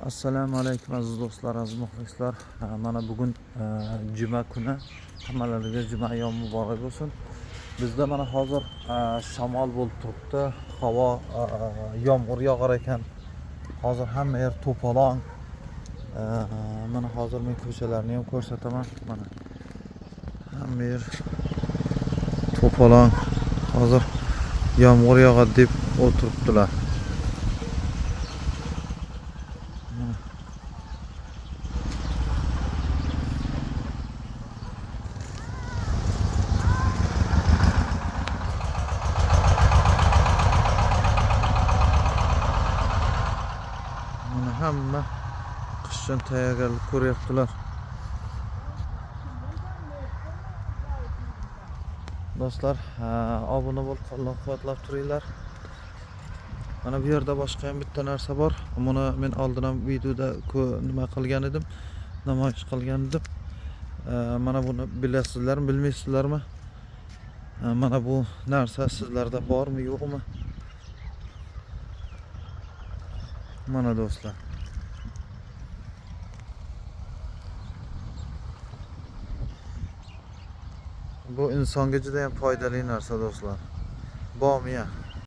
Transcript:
Assalomu alaykum aziz do'stlar, aziz muxlislar. Mana bugun juma kuni. Hammalarga juma ayyomi muborak bo'lsin. Bizda mana hozir shamol bo'lib turibdi. Havo yomg'ir yog'ar ekan. Hozir hamma yer to'polon. Mana hozir men ko'chalarni ham ko'rsataman. Mana hamma yer to'polon. Hozir yomg'ir yog'adi deb o'tiribdilar. Mana hamma qishdan tayyorgarlik ko'ryaptilar. Do'stlar, obuna bo'lib qo'llab-quvvatlab turinglar. Mana bu yerda boshqa ham bitta narsa bor. Buni men oldin ham videoda nima qilgan edim, namoyish qilgan edim. Mana buni bilasizlarmi, bilmaysizlarmi? Mana bu narsa sizlarda bormi, yo'qmi? Mana do'stlar. Bu insonga juda ham foydali narsa do'stlar. Bomiya.